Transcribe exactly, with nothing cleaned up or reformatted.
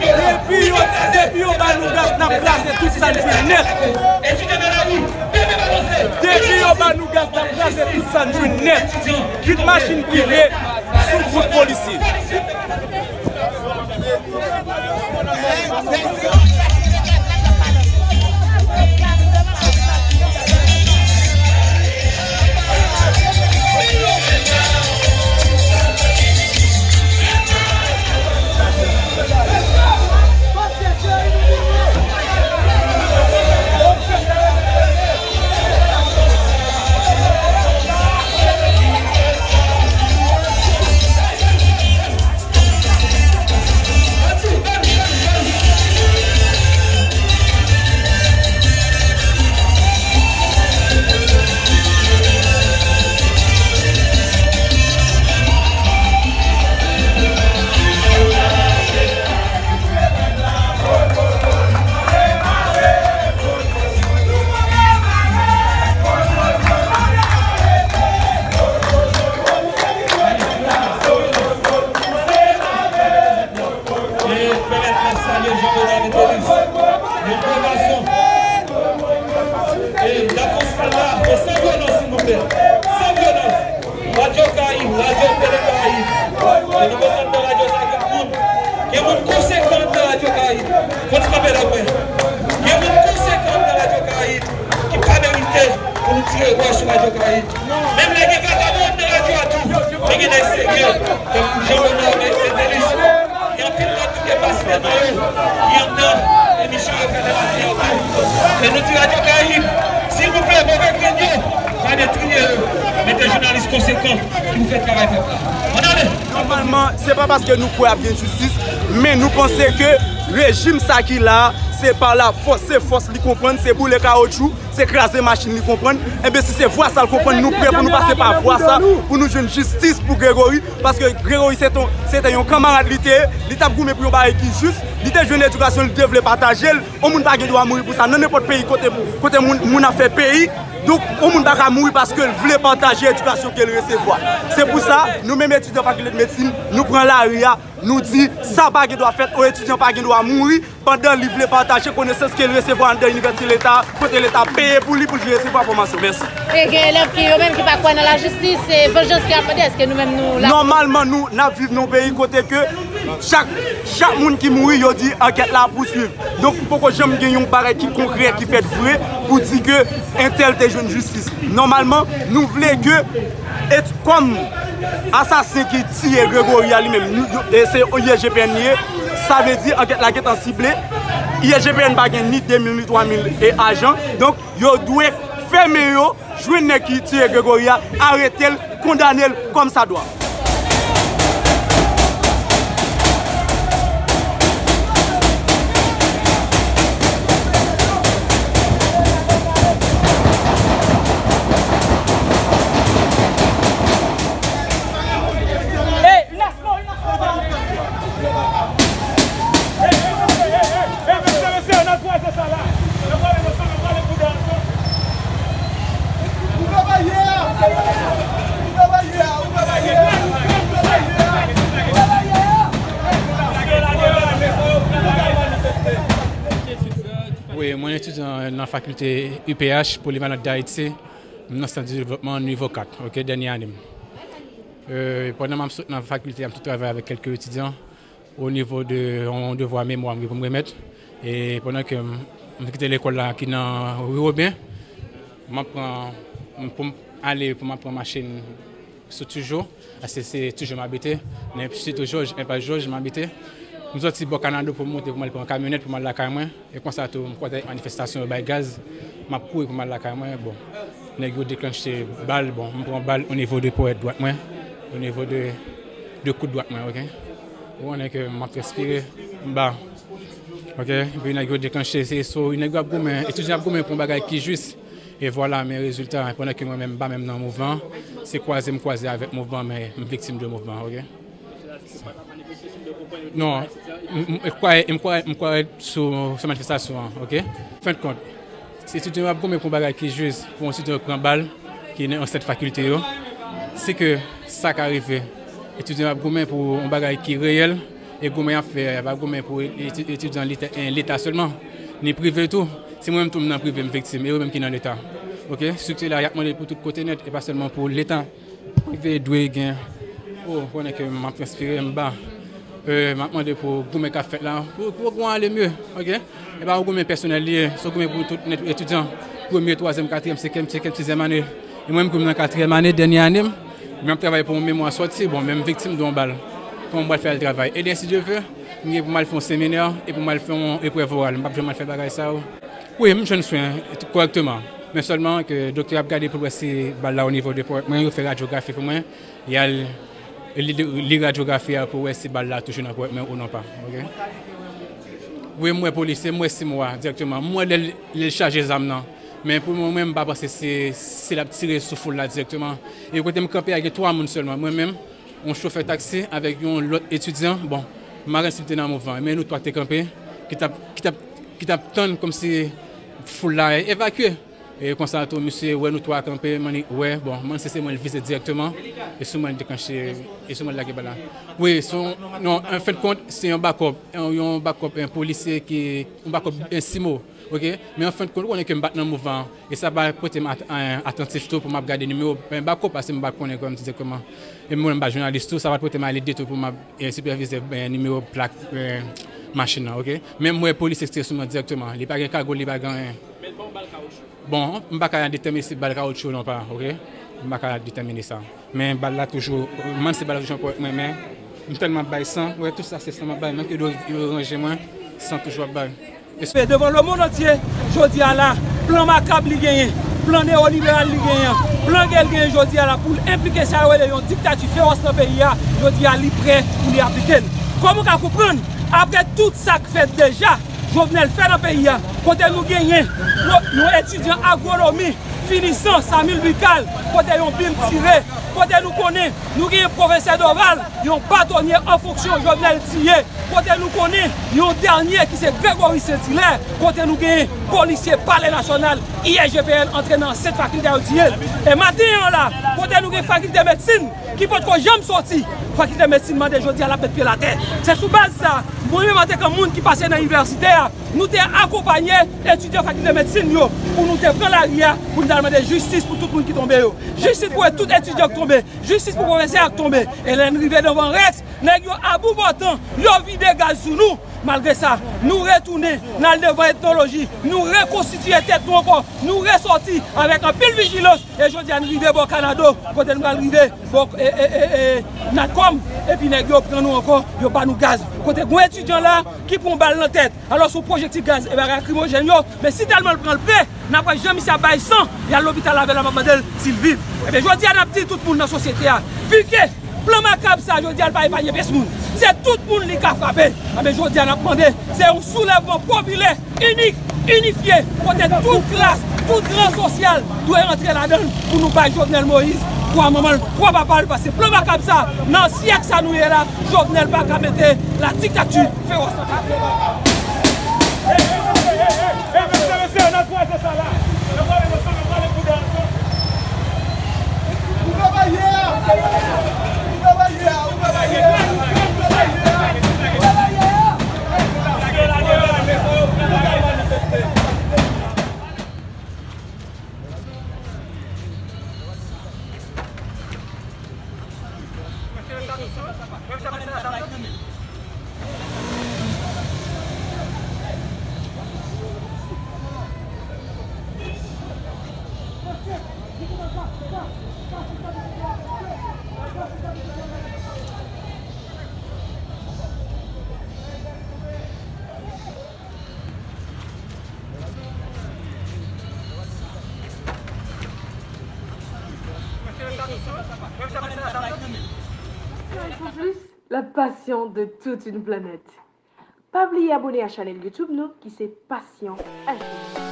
Depi yo, depi yo ba nou gaz, n ap kraze tout sa n jwenn nèt. Depi yo ba nou gaz, n ap kraze tout sa n jwenn nèt. Vit machin prive sou kont polisye. E pèmèt mwen salye Jean Renald Métalis, yon gwo gason. E dakòs pa la, e san vyolans, silvouplè. San vyolans. Radyo Karayib, Radyo Tele Karayib. E nou kontan nan radyo sa, gen moun, gen moun konsekan nan Radyo Karayib. Konn kanpe la mwen. Gen moun konsekan nan Radyo Karayib ki pa merite pou nou tire wòch sou Radyo Karayib. Menm lè gen vagabon nan radyo a tou, men gen nèg serye, tankou Jean Renald Métalis. Gen anpil lòt tou ki pase nan yo, ki anndan emisyon yo fè nan maten an tou. E nou di Radyo Karayib, silvouplè, move grenn yo, pa detriye yo. Mete jounalis konsekan ki pou fè travay pèp la. Ann ale! Nòmalman, se pa paske nou kwè ap gen jistis, men nou panse ke rejim sa ki la a, se pa lafòs, se fòs li konprann, se boule kawotchou, se kraze machin li konprann. Enben, si se vwa sa l konprann, nou prè pou nou pase pa vwa sa, pou nou jwenn jistis pou Gregory, paske Gregory se ton, se te yon kanmarad li te ye, li t ap goumen pou yon bagay ki jis, li te jwenn edikasyon, li te vle pataje l. Yon moun pa gen dwa mouri pou sa. Nan nenpòt peyi kote, kote moun, moun ap fè peyi, donk, yon moun pa ka mouri paske l vle pataje edikasyon ke l resevwa. Se pou sa, nou menm etidyan fakilte de medsin, nou pran lari a, nou di sa pa gen dwa fèt, yon etidyan pa gen dwa mouri pandan li vle pataje konesans ke l resevwa anndan inivèsite Leta, kote Leta peye pou li pou l resevwa fòmasyon. Mèsi. E gen elèv ki, yo menm ki pa kwè nan lajistis, se vanjans ki ap mande, èske nou menm nou la? Nòmalman, nou, n ap viv nan yon peyi kote ke chak, chak moun ki mouri, yo di ankèt la ap pouswiv. Donk, poko janm gen yon bagay ki konkrè, ki fèt vre, pou di ke entèl te jwenn jistis. Nòmalman, nou vle ke, e kòm asasen ki tiye Gregory a li menm, nou, yo, e se I G P N li ye, sa vle di ankèt la gentan sible. I G P N pa gen ni de mil ni twa mil e ajan. Donk, yo dwe fèmen yo, jwenn nèg ki tiye Gregory a, arete l, kondane l kòmsadwa. Wi, mwen etidyan nan fakilte U P H, Polyvalente d'Haïti, m nan sant de devlopman nivo kat, ok, dènye ane m. Euh, pandan m ap sot nan fakilte a, m tou travay avèk kèlke etidyan o nivo de yon devwa memwa m gen pou m remèt. E pandan ke m, m kite lekòl la ki nan ri Woben, m ap pran, m, pou m ale, pou m ap pran machin sou Tijo, paske se Tijo m abite, nan Sito Jòj, enpas Jòj m abite. M soti bò Kanado pou m monte, pou m al pran kamyonèt, pou m al lakay mwen. E konsa tou, m kwaze ak manifestasyon yo bay gaz, m ap kouri pou m al lakay mwen. Bon, nèg yo deklanche bal, bon, m pran bal o nivo de powèt dwat mwen, o nivo de, de koud dwat mwen, ok? Ou konnen ke m ap transpire, m ba, ok? Epi nèg yo deklanche, se so, nèg yo ap goumen, etidyan ap goumen pou yon bagay ki jis. E vwala, men rezilta, pandan ke mwen menm, m pa menm nan mouvman, Se kwaze m kwaze avèk mouvman, men m viktim de mouvman, ok? Non, m, m, m kwè, m kwè, m kwè sou, sou manifestasyon an, ok? Fendkont, si etidyan ap goumen pou yon bagay ki jis, pou yon etidyan pran bal, ki nan ansent fakilte yo, se ke sa ka rive. Etidyan ap goumen pou yon bagay ki reyèl, e goumen y ap fè, y ap goumen pou eti-, etidyan leta, eh, leta sèlman, ni prive tou. Si mwen menm tou m nan prive, m viktim, e yo menm ki nan leta. Ok? Estrikti la, y ap mande pou tout kote nèt, e pa sèlman pou leta. Prive dwe gen. Oh, konnen ke m ap transpire, m ba. Euh, m ap mande pou goumen k ap fèt la, pou, pou goumen ale mye, ok? E pa yon goumen pèsonèl li ye, se yon goumen pou tout nèt etidyan, premye, twazyèm, katriyèm, senkyèm, senkyèm, sizyèm ane. E mwen menm, kòm nan katriyèm ane, dènye ane m, men m ap travay pou yon memwa sòti, bon, men m viktim de yon bal. Kòman m pral fè al travay? E dènye, si Dye vle, m gen pou m al fè yon seminè e pou m al fè yon eprèv oral. M p ap janm al fè bagay sa yo. Wi, m jwenn swen kòrèkteman. Men sèlman ke doktè ap gade pou l wè si bal la o nivo de pòt mwen, yo fè radyografi pou mwen. Y al li, li, li radyografi a pou wè si bal la toujou nan pòt mwen ou non pa. Ok? Wi, m wè polisye, m wè si mwa dirèkteman. M wè lè l, lè l chaje zam nan. Men pou mwen, mwen, m pa panse se, se l ap tire sou foul la dirèkteman. E kote m kanpe a, gen twa moun sèlman. Mwen menm, yon chofè taksi avèk yon lòt etidyan. Bon, m pa konn si l te nan mouvman, men nou twa te kanpe, ki t ap, ki t ap, ki t ap tann kòmsi foul la evakye. E konsa tou, misye wè nou twa kanpe, m annik wè, bon, m annik se, se mwen l vize dirèkteman, e sou mwen l deklanche, e sou mwen l lage bal la. Wi, se yon, non, an fen de kont, se yon bakòp, yon, yon bakòp, yon polisye ki, yon bakòp, yon simo, ok? Men an fen de kont, ou konnen ke m pa t nan mouvman an, e sa pa pote m at-, an, atantif tou pou m ap gade nimewo, yon bakòp, paske m pa konnen kòm dirèkteman. E mwen, m pa jounalis tou, sa pa pote m ale ditou pou m ap, e, sipèvize, e, nimewo plak, e, machin nan, ok? Men m wè polisye ki tire sou mwen dirèkteman, li pa gen kagoul, li pa gen anyen. Bon, m pa ka detèmine si bal kawotchou non pa, ok? M pa ka detèmine sa. Men bal la toujou, m pa konn si bal la toujou nan pòt mwen, men m tèlman ap bay san, wè, tout sa se san m ap bay, menm ke yo, yo ranje mwen, san toujou ap bay. E devan lemonn antye, jodi a la, plan makab li genyen, plan newoliberal li genyen, plan ke l genyen jodi a la pou l enplike sa yo rele yon diktati fewòs nan peyi a, jodi a li prè pou li aplike l. Kòm ou ka konprann, apre tout sa k fèt deja, Jovenel fè nan peyi a, kote nou genyen yon, yon etidyan agwonomi finisan Samil Bikal, kote yon bil tire, kote nou konnen nou genyen pwofesè Dorval, yon batonye an fonksyon Jovenel tiye, kote nou konnen yon dènye ki se Gregory Saint-Hilaire, kote nou genyen polisye Palè Nasyonal, I S G P N antre nan ansent fakilte a, yo tiye l. E maten an la, kote nou gen fakilte medsin, ki potko janm soti. Fakilte medsin mande jodi a l ap met pye l atè. Se sou baz sa, mwen menm antanke moun ki pase nan inivèsite a, nou te akonpanye etidyan fakilte medsin yo pou nou te pran lari a, pou nou t al mande jistis pou tout moun ki tonbe yo. Jistis pou tout etidyan k tonbe, jistis pou pwofesè a k tonbe. E lè n rive devan Rex, nèg yo aboubotan, yo vide gaz sou nou. Malgre sa, nou retounen, n al devan etnoloji, nou rekonstitiye tèt nou ankò, nou resòti avèk anpil vijilans, e jodi a n rive bò Kanado, kote n pral rive bò, e, e, e, e, Natcom, epi nèg yo pran nou ankò, yo ba nou gaz. Kote gon etidyan la ki pran bal nan tèt, alò se yon pwojektil gaz e bagay lakrimojèn yo, men si tèlman l pran l pre, n ap wè jan misye ap bay san, y al lopital avè l, m ap mande l si l viv. Ebyen, jodi a n ap di tout moun nan sosyete a, vi ke plan makab sa, jodi a, l pa epanye pyès moun. Se tout moun li ka frape. Ebyen, jodi a, n ap mande, se yon soulèvman popilè, inik, inifye, kote tout klas, tout ran sosyal dwe rantre ladan l pou nou bay Jovenel Moïse kwa manman l, kwa papa l, paske plan makab sa, nan syèk sa nou ye la, Jovenel pa ka mete la diktati fewòs nan peyi a. Pour plus, la passion de toute une planète. Pa bliye abone a chanèl YouTube nou ki se Passion H D.